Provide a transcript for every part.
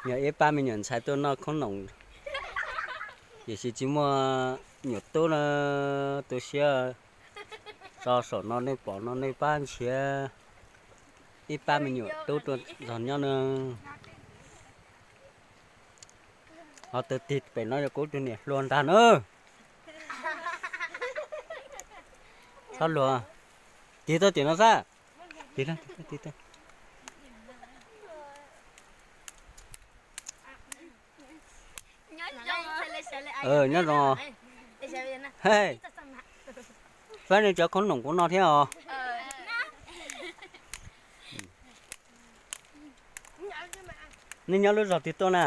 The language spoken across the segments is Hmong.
Yog ib pab me nyuam ntxhais tuaj noj khoob noom, tiam sis tsis muaj nyuam tub na, tu siab. Tso saum no nej pom no nej pab nrhiav ib pab me nyuam tub tuaj zog nyob na. Ho tus tig pem no yog kuv tus niam hluas ntag na. Txhob luag, tig tuaj tim no xwb. Tig, tig, tig. Nyob zoo. Hej, faib nej cov khoob noom kuv no thiab os. Nej nyob lub zos twg tuaj na?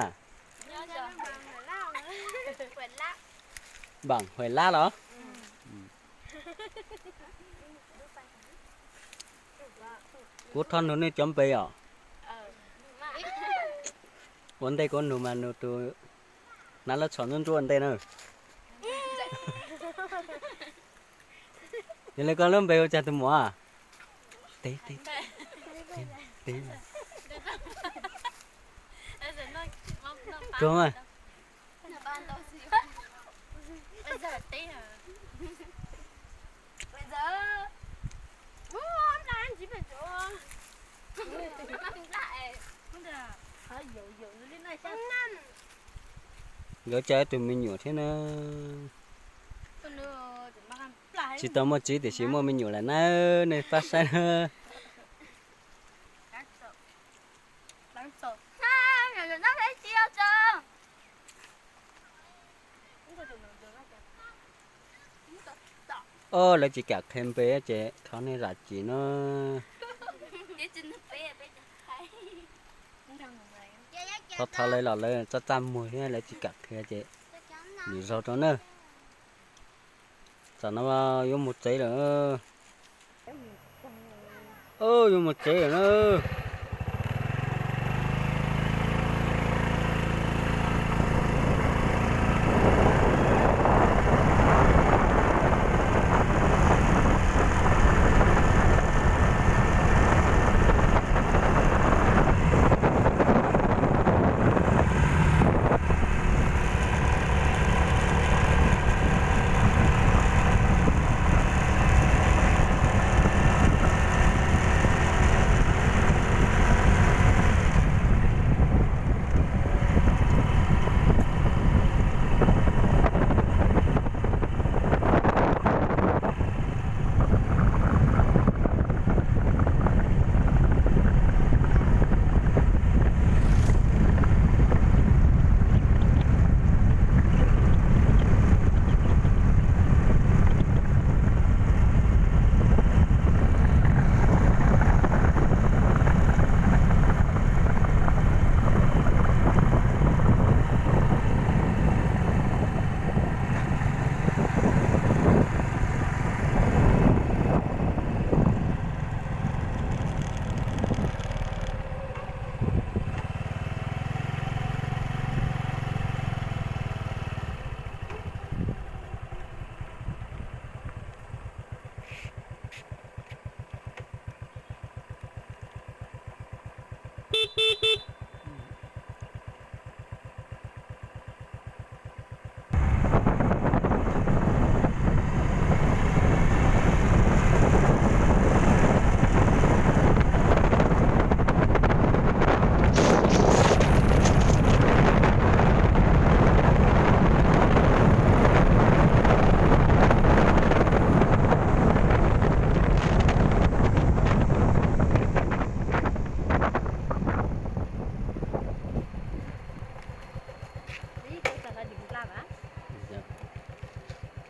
Npam Huam Lab los? Kuv thov nug nej cov npe os. Ua ntej kuv nug mas nug tus hnav lub tsho ntsuab ntsuab ua ntej na. Yog li koj lub npe ua cas tus muam? Teb, teb, teb. Koj, nkawd coj ib tug me nyuam thiab na. Tsis tau muaj txiv tiam sis muaj me nyuam lawm na, nej pab saib na. Os, lawv tsis kam qhia npe ces thov nej zam txim na. Thov thov lawv los lawv txaj txaj muag thiab lawv tsis kam qhia ces nws zog rau na. Tam no yuav mus tsev lawm. Yuav mus tsev lawm na.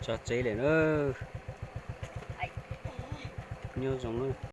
Tso tsev lawm na. Nyob zoo na.